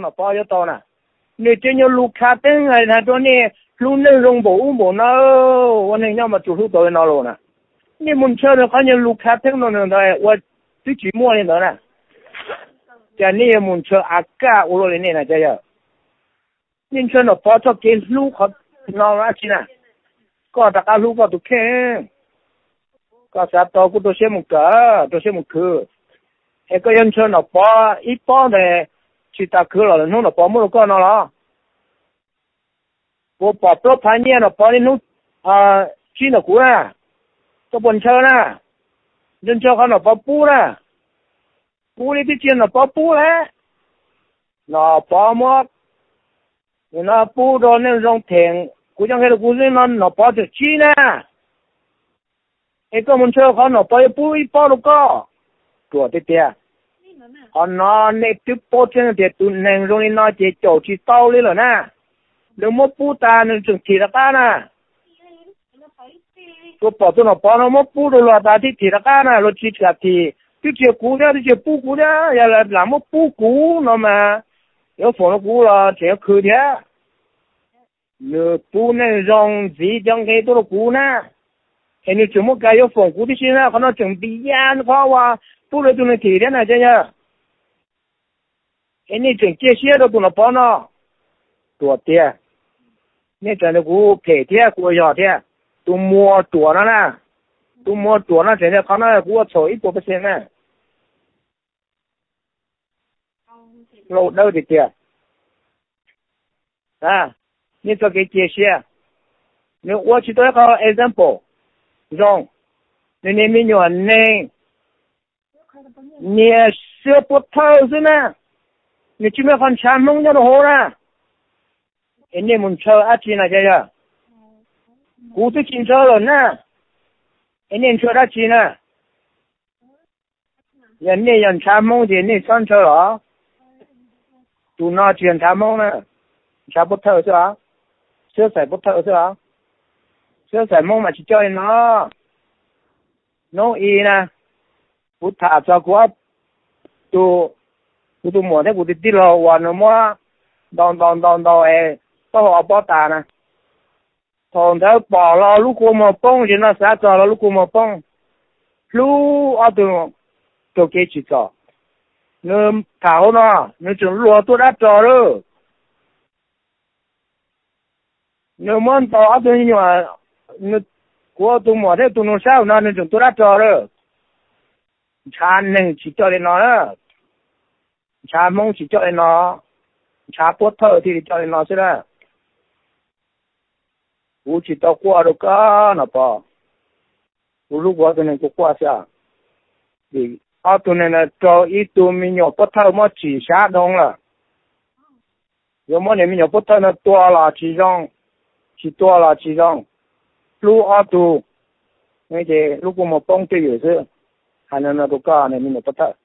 Nom Pov yuav tau na, nws tseem nyuag lus khav theeb hais rau nej hlub neeg zoo npaum ub npaum no, ua neeg nyob mas tsuas hlub tau li no los na. Nej mus ntshaw nws qhov nyuag lus khav theeb no ntawd ua twb tsis muaj li ntawd na. Cas nej yuav mus ntshaw av kaj ua luaj li nej na cov yawg? Nej ntshaw Nom Pov txoj kev hlub qhov no dab tsi na? Koj rov qab hlub koj tus kheej, koj xav tau kuj rau siab mus kawm, rau siab mus khwv. Es koj yuav ntshaw Nom Pov ib pob ntawd, tsis tas khwv los lwm hnub Nom Pov muab rau koj no los? Kuv pom plaub phav nyiaj Nom Pov niaj hnub tsib ntawm kuv na, koj puas ntshaw na? Ntshaw ntshaw qhov Nom Pov pub na. Kuv li twb tsis yog Nom Pov pub lawm, Nom Pov muab no pub rau neej zoo them kuv coj nqe rau kuv xwb no Nom Pov tseem tsib na. Es koj mus ntshaw qhov Nom Pov yuav pub ib pob rau koj. Ruam tiag tiag. Qhov no nej twb paub tseeb tias tus neeg zoo li no ces caum tsis tau li lawm na. Nws muab pub tas nws tseem thim rov qab na. Kuv pom tus Nom Pov no muab pub rau luag tas thiaj thim rov qab na, luag tsis kam thim, twb tsis yog kuv thiab, twb tsis yog pub kuv thiab, yog lam muab pub kuv no mas yuav foom rau kuv los tseem yuav khwv thiab. Nws pub neej zoo ntxiv cov nqe tuaj rau kuv na, es nws tseem muab kas yuav foom kuv tib si na, qhov no tseem npis ya qhov uas pub rau tus neeg thim thiab na cov yawg. Es nej tseem cia siab rau tus Nom Pov no. Ruam tiag. Nej tseem nrog kuv phem thiab kuv ua yog thiab. Tus muag ruam no na, tus muag ruam no tseem tias qhov no kuv ua txhaum ib puas percent na. Lauj dawb tiag tiag. Nej txoj kev cia siab, nws ua tsis tau ib qho example zoo. Nws niag me nyuam neeg niag siab puab thawj xwb na, nws tsis muaj qhov ntshav Hmoob nyob rau hauv na. Es nej mus ntshaw dab tsi na cov yawg? Kuv twb tsis ntshaw lawm na, es nej ntshaw dab tsi na? Yog nej yog ntshav Hmoob ces nej txhob ntshaw los. Tus no tsis yog ntshav Hmoob na, ntshav puab thawj xwb os, xwb xaim puab thawj xwb os. Xwb xaim Hmoob mas tsis coj li no. Hnub i na, kuv tham txog kuv tus, kuv tus muam thiab kuv tus tij laug uas nws muab ntaus ntaus ntaus ntaus es taub hau pob tas na. Thaum ntawd pom los lub kua muag poob, ces no xav txog los lub kua muag poob, hlub ob tug rau kev tsim txom. Nws tham hauv no, nws tseem luag tuaj dab ros lawm. Nws muab ntaus ob tug me nyuam, kuv tus muam thiab tus nus sab no nws tseem tuaj dab ros lawm. Ntshav neeg tsis coj li no, ntshav Hmoob tsis coj li no, ntshav puab thawj thiaj li coj li no xwb na. Kuv tsis tau quaj rau koj Nom Pov, kuv hlub kuv ob tug neeg kuv quaj xwb. Vim ob tug neeg no raug ib tug me nyuam puab thawj muab tsim sab dhau lawm. Yuav muab niag me nyuam puab thawj no tua los tsis zoo, tsis tua los tsis zoo. Hlub ob tug, ces lub kua muag poob twj ywm xwb. Hais no no rau koj niag me nyuam puab thawj.